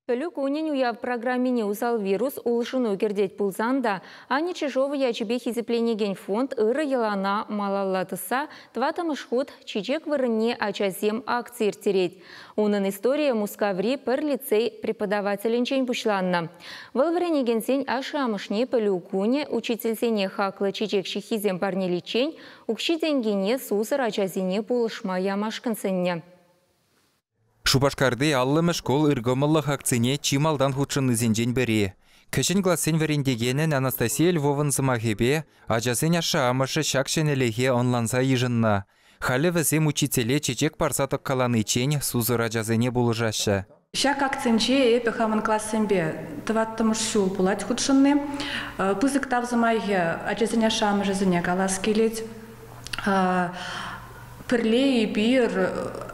Пӗлӳ кунӗн уяв программине усал вирус улшӑну кӗртет пулсан та, Аня Чижова ячӗпе хисепленекен фонд ырӑ йӑлана малалла тӑсса тӑваттӑмӗш хут «Чечек вырӑнне ачасем» акци ирттерет. Унӑн историйӗ Мускаври пӗр лицей преподавателӗнчен пуҫланнӑ. Вӑл вӗренекенсен ашшӗ-амӑшне пӗлӳ кунӗ учительсене хаклӑ чечек ҫыххисем парнеличчен укҫи-тенкине сусӑр ачасене пулӑшма ямашкӑн сӗннӗ. Шупашкарти 50-мӗш шкул ыркӑмӑллӑх акцине чи малтан хутшӑннисенчен пӗри. Кӗҫӗн классен вӗрентекенӗн Анастасия Львовӑн сӑмахӗпе ачасен ашшӗ-амӑшӗ ҫак ҫӗнӗлӗхе ӑнланса йышӑннӑ. Халӗ вӗсем учителе чечек парса тӑккаланиччен сусӑр ачасене пулӑшаҫҫӗ. Ҫак акцинче эпӗ хамӑн классемпе тӑваттӑмӗш ҫул пулать хутшӑнни. Пысӑк тав сӑмахӗ ачасен ашшӗ-амӑшӗсене калас килет. Пӗрле эпир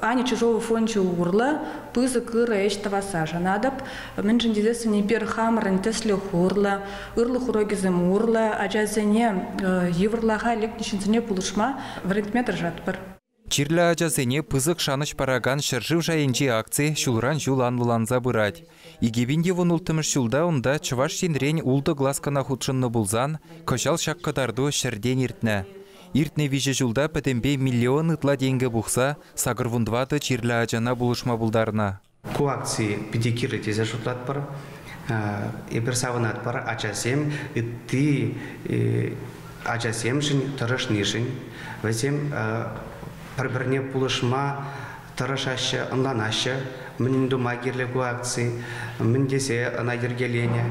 Аня Чижова фончӗ урлӑ пысӑк ырӑ ӗҫ тӑвасса шанатӑп. Мӗншӗн тесессӗн эпир хамӑрӑн тӗслӗх урлӑ, ырлӑх урокӗсем урлӑ ачасене йывӑрлӑха лекнӗ ҫынсене пулӑшма вӗрентме тӑрӑшатпӑр. Чирлӗ ачасене пысӑк шанӑҫ паракан ҫӗршыв шайӗнчи акци ҫулран-ҫул анлӑланса пырать. 2016-мӗш ҫулта унта Чӑваш Енрен ултӑ класс кӑна хутшӑннӑ пулсан, кӑҫал ҫак кӑтарту ҫӗртен иртнӗ. Иртнӗ виҫӗ ҫулта пӗтӗмпе миллион ытла тенкӗ пухса 84 чирлӗ ачана пулӑшма пултарнӑ. Ку акци питӗ кирлӗ тесе шутлатпӑр. Эпир савӑнатпӑр ачасем ытти ачасемшӗн тӑрӑшнишӗн. Вӗсем пӗр-пӗрне пулӑшма тӑрӑшаҫҫӗ, ӑнланаҫҫӗ. Мӗн тума кирлӗ ку акци, мӗн тесе ӑна йӗркеленӗ.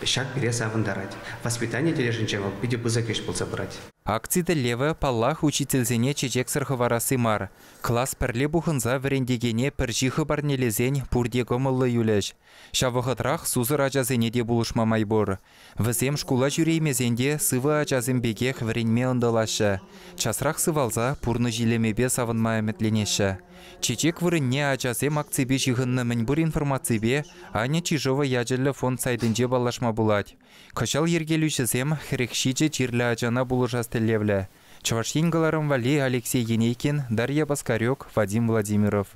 Ҫак пире савӑнтарать. Воспитани тӗлӗшӗнче вӑл питӗ пысӑк ӗҫ пулса пырать. Акци тӗллевӗ, паллах, учительсене чечексӗр хӑварасси мар. Класс пӗрле пухӑнса вӗрентекене пӗр ҫыхӑ парнелесен пурте кӑмӑллӑ юлӗҫ. Ҫав вӑхӑтрах сусӑр ачасене те пулӑшма май пур. Вӗсем шкула ҫӳреймесен те сывӑ ачасем пекех вӗренме ӑнтӑлаҫҫӗ. Часрах сывалса пурнӑҫ илемӗпе савӑнма ӗмӗтленеҫҫӗ. Чечек вырӑнне ачасем акципе ҫыхӑннӑ мӗнпур информаципе Аня Чижова ячӗллӗ фонд сайтӗнче паллашма пулать. Кӑҫал йӗркелӳҫӗсем 47 чирлӗ ачана пулӑшас тӗллевлӗ. Чӑваш Ен кӑларӑм валли Алексей Енейкин, Дарья Паскарек, Вадим Владимиров.